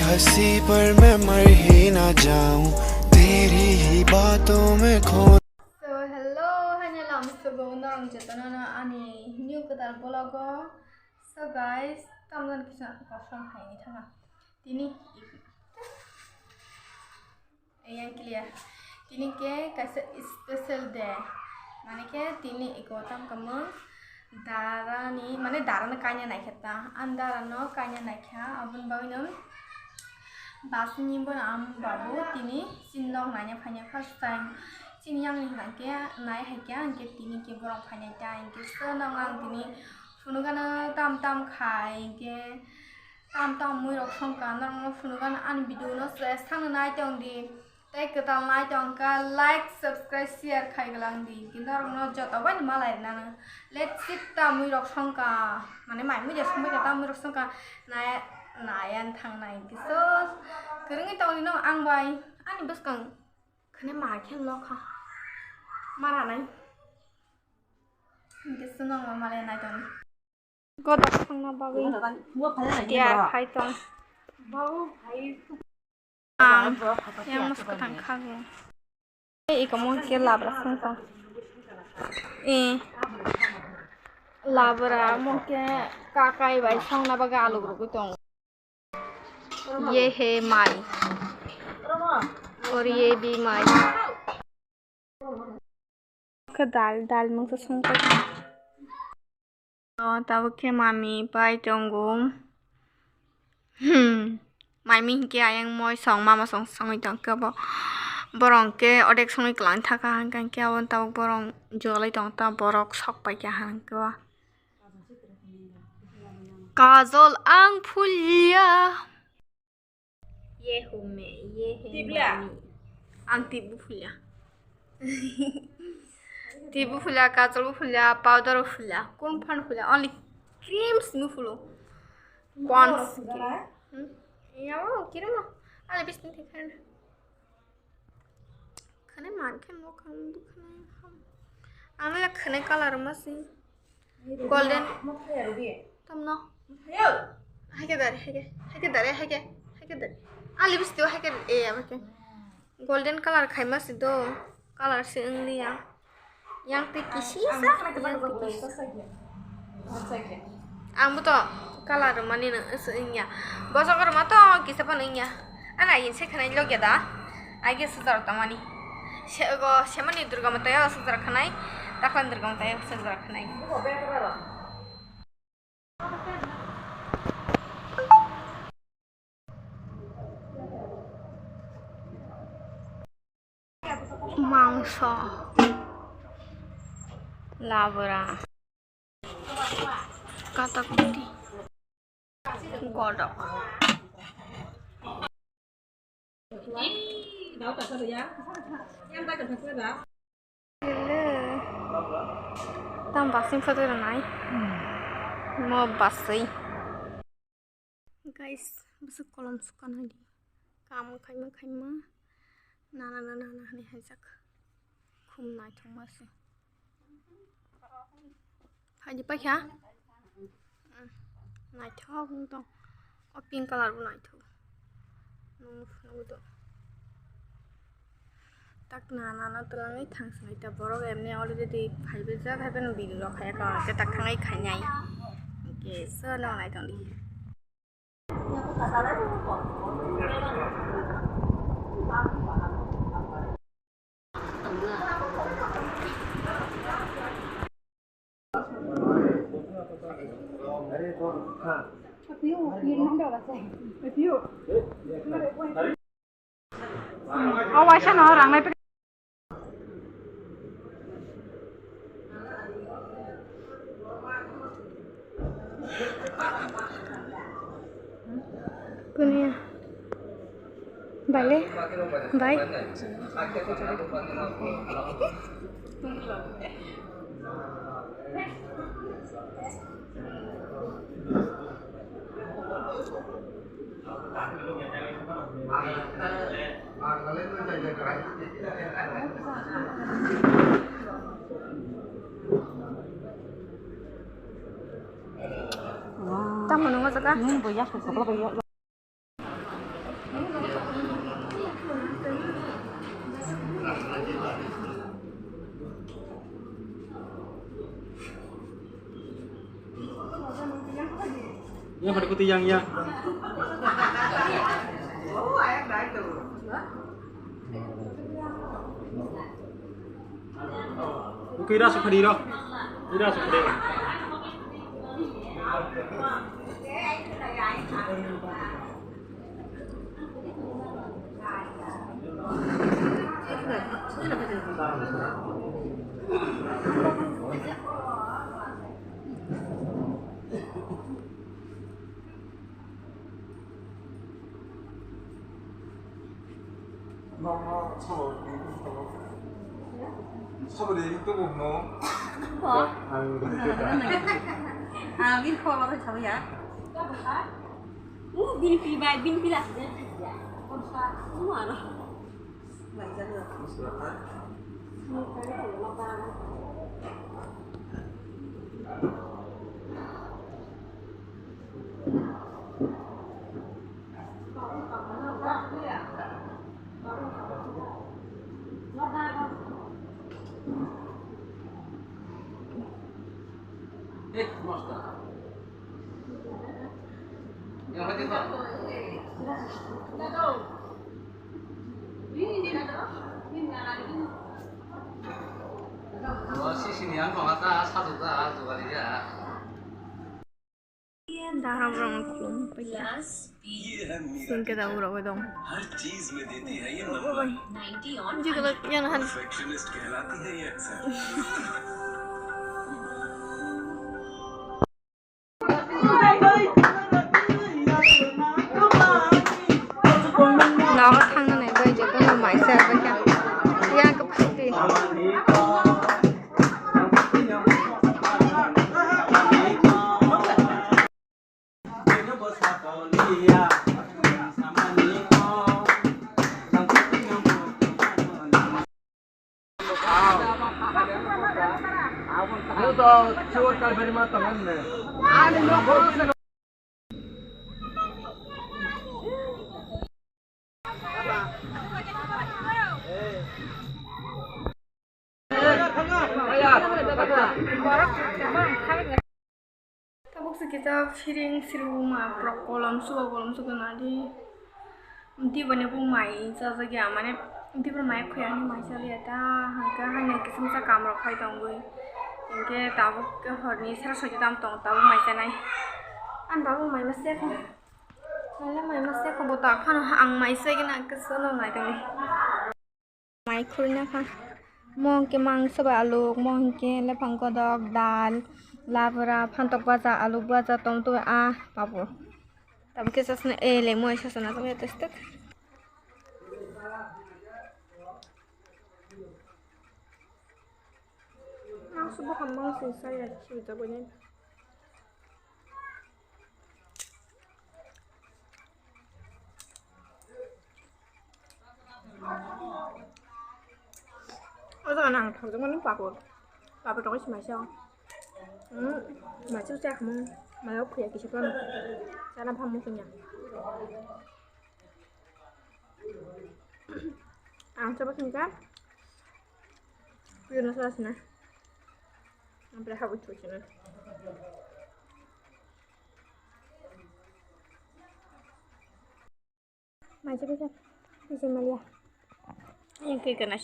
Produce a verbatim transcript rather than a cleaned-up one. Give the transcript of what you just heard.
हंसी पर मैं मर ही ना जाऊं, तेरी ही बातों में खो। So, hello, haino lama sabo norok jotono no ani new kwtal vlog o. So guys, tamoni kisa kosong hai ni thana. Tini Yang clear. Tini khe kaisa special day. Mane khe tini iko tam kamung dara ni, mane dara no kaina naikhe ta. Ang dara no kaina naikha, aboni bagwi no bus ni bono ang babu tini chini nok naina phaina first time. Chini yang ni hwnkhe nai hai khe, ang khe tini khe borok phaina ta, ang khe so nok ang tini phunukgano tam tam khai, ang khe tam tam mui rok songkha, norok no phunukgano ani video no se sano nai tong di. Tei kwtal nai tongkha, like, subscribe, share khai glang di. Kintu norokno joto bai no malai rwnano. Let's see, tamwi rok songkha. Mane mai mui je songbai kha, tamwi rok songkha. Nai, nai ang thang nai. Kiso kwrwngwi tongdi no ang bai. Ani bwskang khene ma khe lokha. Mara nai. Kiso nongma malai nai tongdi. Godok thangna bagwi tiyar khai tong. Ang yang mas kwthang khago. Iko mungke labra song tong. Eh, labra mungke kakai bai songna bagwi alu rugwi tong. Ye he mai. Or ye bi mai. Khe dal, dal mungsa songkha. O, tabuk khe mami pai tongo. Hmm. Mami hinkhe ayang moi song, mama song songwi tongkhe bo. Borok khe odek songwi kwlangwi thaka, hinkhe aboni tabuk borok jolai tongta, borok sok paikha hinkhe o. Kajol ang phulia. Ye hume, ye he Tibla. Mami. Ang tip bo phulia. Tip bo phulia, kajol bo phulia, powder bo phulia. Kun phan phulia, only creams no phulo. Pond's cream. Hmm? Ya, oh, cream no. Ale bis ni thik hai na. Khane man khe mo khang bu khane ham. Ang le khane color ma si. Golden. Tamno. Haike dare, haike, haike dare, haike, haike dare. Ah, lipstick haike, eh, haike. Golden color khaima si do. Color si wng liya. Yang twi kisi sa, yang twi kisi. Ang bo to color mani no wng ya. Bosok rwma to kisa phano wng ya. Ang ayin se khanai logya da. Aige sujar tamani. Se go semani Durga Mata ya sujar khanai. Taklan Durga Mata ya sujar khanai. Mangso. Labra. Katak buti. Godok. Hello. Tam basing photo rwnai. Mo basai. Guys, bwswk kolom sukan hai di. Kam khaima khaima. Nana nana nana hani haijak. Khum naithokma se. Phaidi paikha. Naithok wng tong. O pink color bo naithok. Nwng phunugwi tong. Tak na na na twlangwi thang swlai ta borok emni already phaibai jak hai phano video rok hai ka hwnkhe tak thangwi khainai. Hwnkhe so nang nai tong di. O waisa no rang nai. Kuniya. Bale. Bai. Tamo nungo jaga? Nung bo yak kok kok ya. Kuti yang yang. Ukira sukari ro. Ira sukari. Nono sabo, sabo de itu no. Ang ini kalau apa ya? Uh, bini pi bai, bini pi lah. Ini mana? Bai jaga. Sisini ang kong ata satu ta jugali ya. Daharok rong khulum paikha. Singke da urok dong. Jigolo yang han. Nogo thangna nai bai jotono maisa bai kha. Yang khe phaidi. Tabuk se kisa phiring sirwma borok kolom sugo, kolom sugo nadi. Tiboni bo mai chajak ya, mane tiboni mai khoya ni mai chaliya ta, hwnkhe haino kisingsa kam rok khai tongwi. Hinkhe tabuk khe horni sara soito tam tong, tabuk mai chanai. Ang tabuk mai ma se kho. Mane mai ma se kho bo ta khano ang mai se gana kisa no nai tongwi. Mai khurina kha. Mo hwnkhe mangso bai aluk, mo hwnkhe lephang kodok, dal, labra, phantok baja, aluk baja, tomtwi, ah, papur. Tabuk khe sasana, eh, le, mo sasana tongya tes tek. Mangso bo ham mangso saya sui tabuk ni. O jaga nang thokjakmani papor. Papor tongwi se maisa o. Hmm, maisa o chakmung. Maya o phuya kisa phano. Chana pha muchungya. Ang chaba singka. Puyana sa sina. Ang pura habu chusina. Maisa bisa, bisa malia. Yang kiri kena sih.